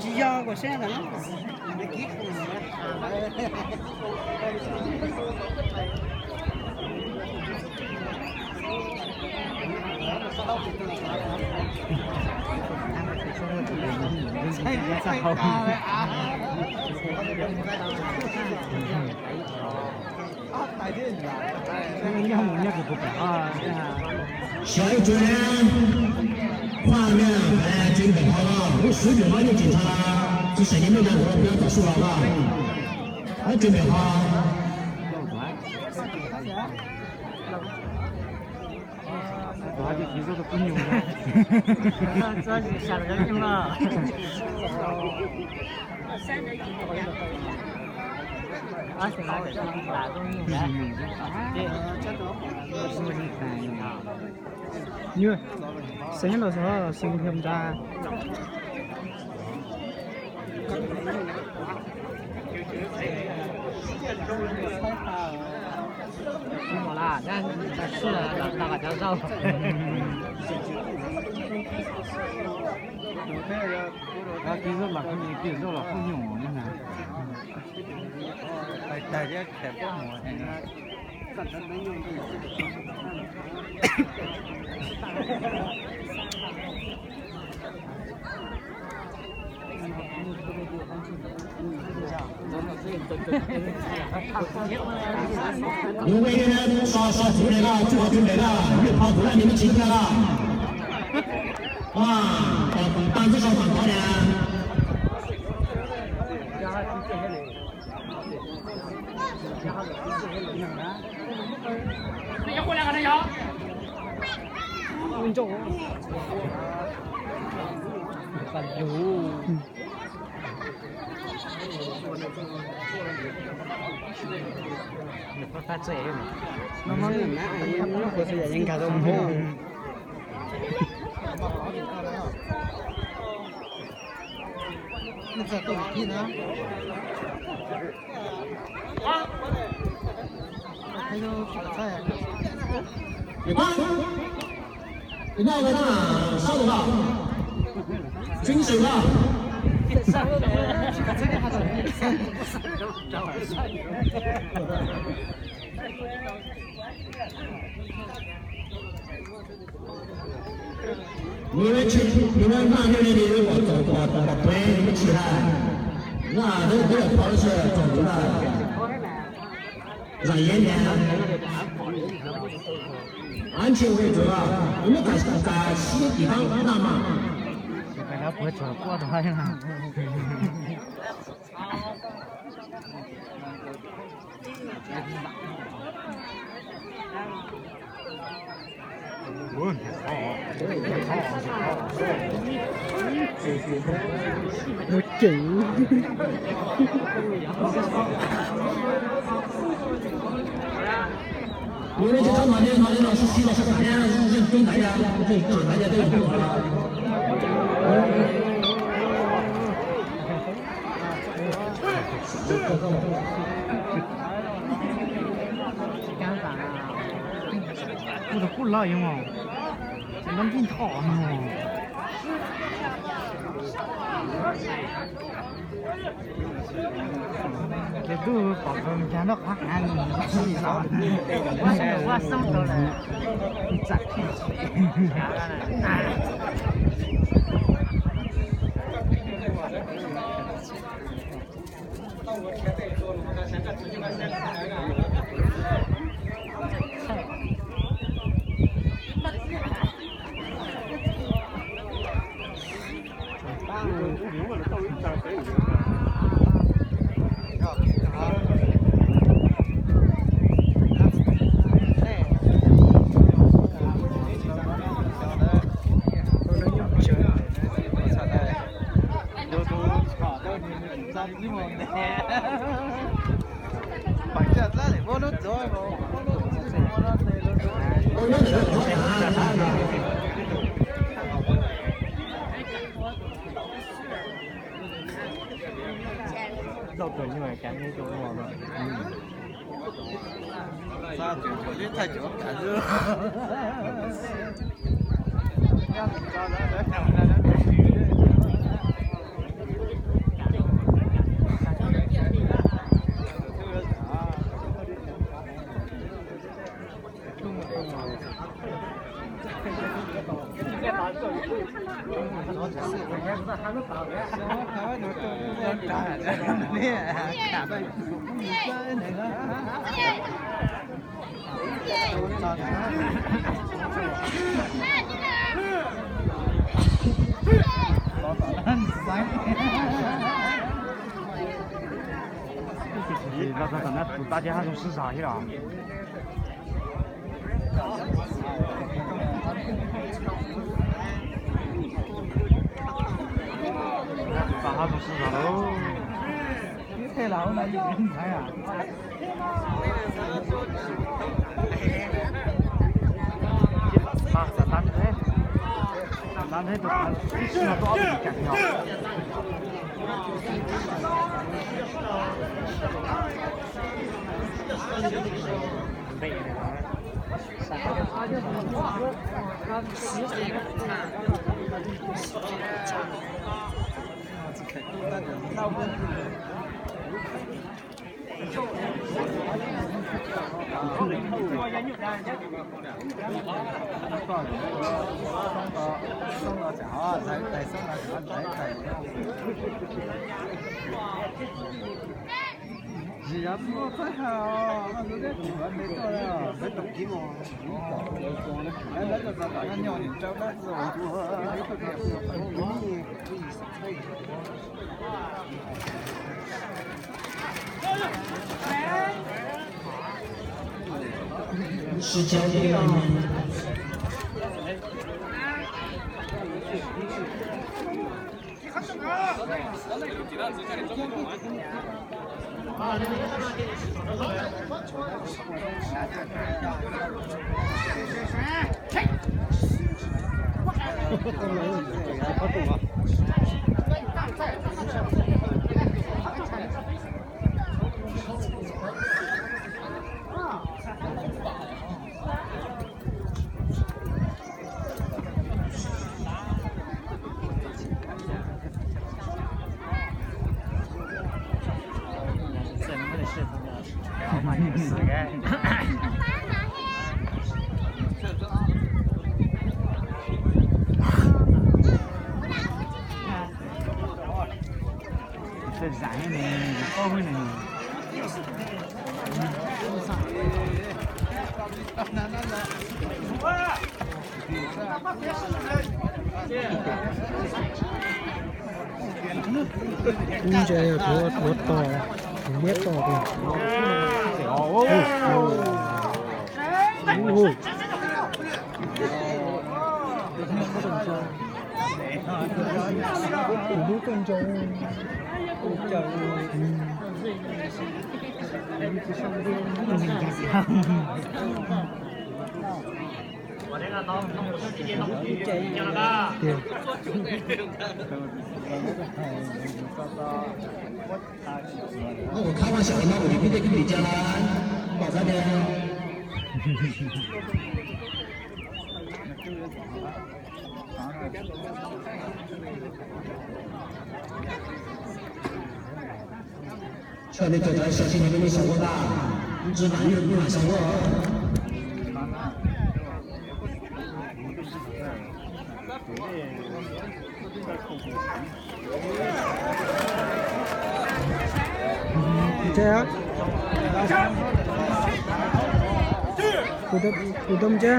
Tsis yog kuv saib ntawd. Xyov ib tsuas ne, Khua Liaj, tsev npem ho los, lub xwb nws muab nej tsis ntsha, tsis xav yeej nej na, ua peb tom su los los. Tsev npem ho. Xeev los xeev nra. Yus so so txuv nres laj, tsuj qhov txuv nres laj, lwj pho kuv laj ni mej tsis tuaj laj. Tag ntsej so pam tod na. Nws, nws naj nws li nws ua txaus ua txaus peb nws tsis hais. Naj nws twb yog thov tsis txaus nws na. Zam yeeb na. Ab ntsis ua tsuav nws muab tas tas siab tim tab naj mas. Mus ceev. Yus nej tsis txhob mas nej no nej los sib sib los sab nram, zeej tub nram, zeej tub nram, zeej tub nram. Kuj los kuj lawm yog, ces nab ntig nthom no. Ces twb pom kawg cas noj qhov hav li, ua xoob rau lawm. Tus tag ces haj zoo sib zog thiab los. Tus tag haj zoo sib zog lauj. Ntses yog tuav, tuav tos, tuav liab tos tiag. Tus hlub txawj ntso. Ub, kuv khab ua xyom no kuv pib tej kwj pim cas las npaum no tiag. Tshuav nej txog tau sawv tsees no nej xyaum ua tas, ntsis mam li mam xyaum ua. Ntse, kuv tau ntse.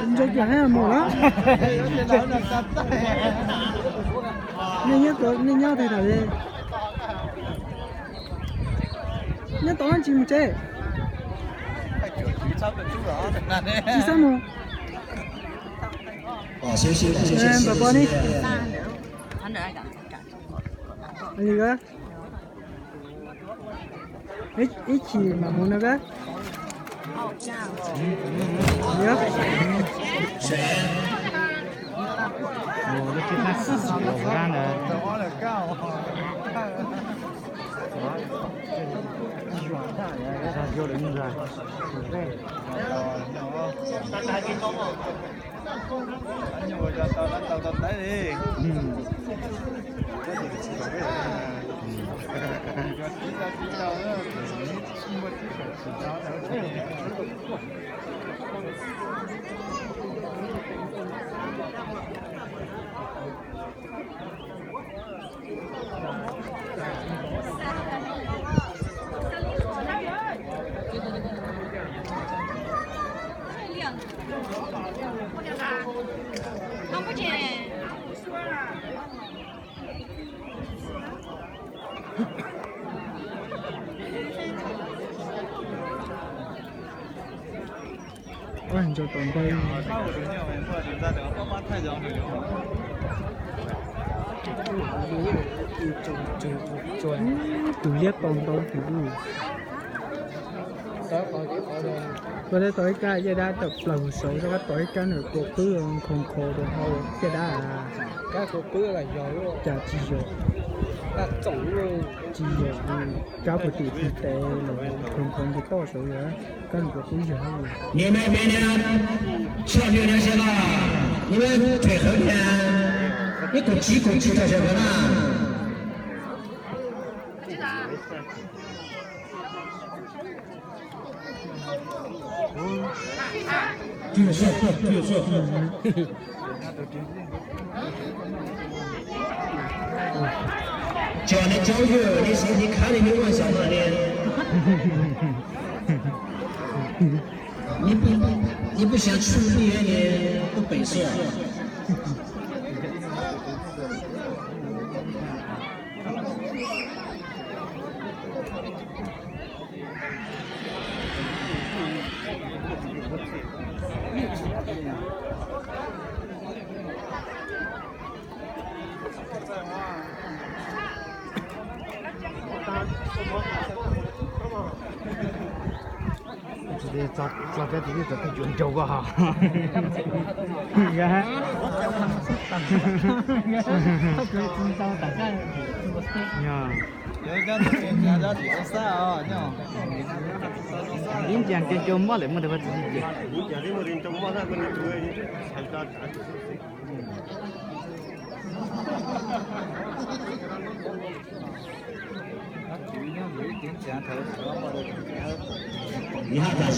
Ntse kiag hab mus lawm. Nej nyob, nej nyob twg thaum li? Nyob tom dab tsi mus tsev? Tsis txhob mus. Npam pov ni. Li, ib chim mam mus no kab. Ua ntsaws tom ntej. Tus liab tau ntau tus. Koj thiaj tau ib kab, yaj dab tawm plaws saud, koj tos ib kab nws kua qwb nkhaus nkhaus rau hauv yaj dab. Kab kua qwb los yog cas tsis yog, tsis yog kab puag tim tes los nkhaus nkhaus nce toj saud yog kab nws kua qwb yog. Niam me me niam, tshoj niam niam sawv daws, niam me them qhawv niam, ib kaum tsib kaum tsib tag sawv daws na. Cov nej cov yawg nej xav li khab li lub ua xyov no li. Neb puas xyav tshwj li ne, tuaj pem xwb. Txog txog cov txiv txawm tau cuam nraug koj ha. Ib ntsia nce cua mob lawm muaj tau txiv tsis ces. Nyuj dlaag,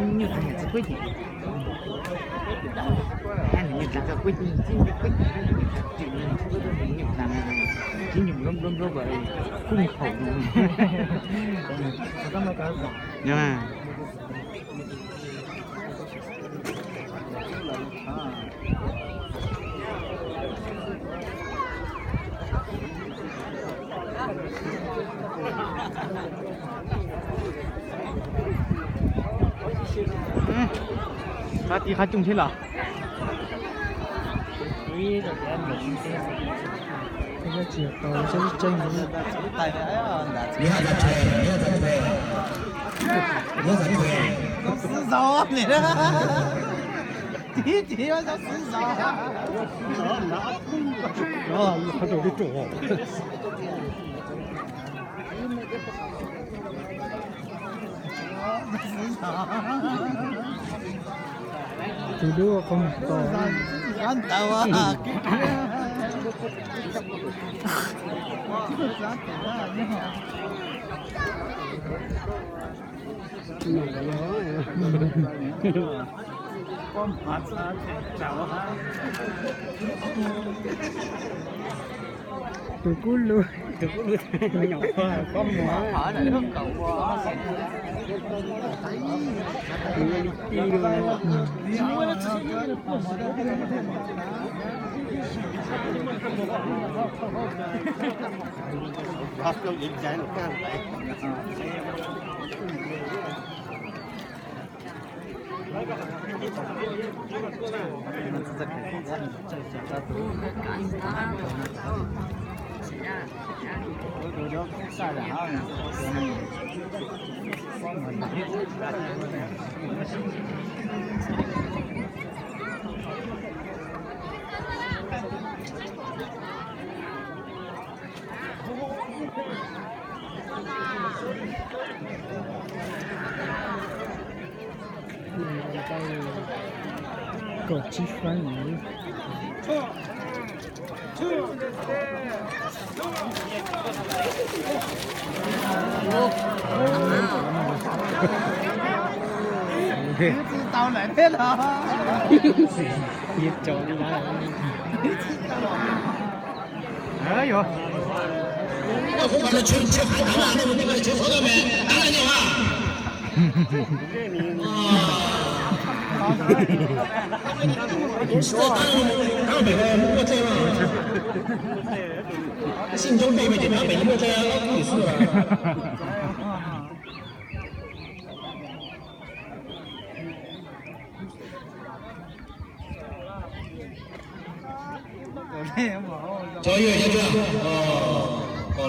nyuj dlaag txiv kuj ces, nyuj dlaag kuj ces, nyuj dlaag, nyuj dlaag, nyuj nplua nplua nplua kom kuj haum. Qab tib qab coob thiab los. Tus dub qhov muag to. Tus kub lug, tus kub lug, tus nyuam qhuav pob muag, tus li ti lug. Kaum tsib fab. Tsis tau lawm thiab los. Yuav tso li ntawd. Cov yog cov, o, o,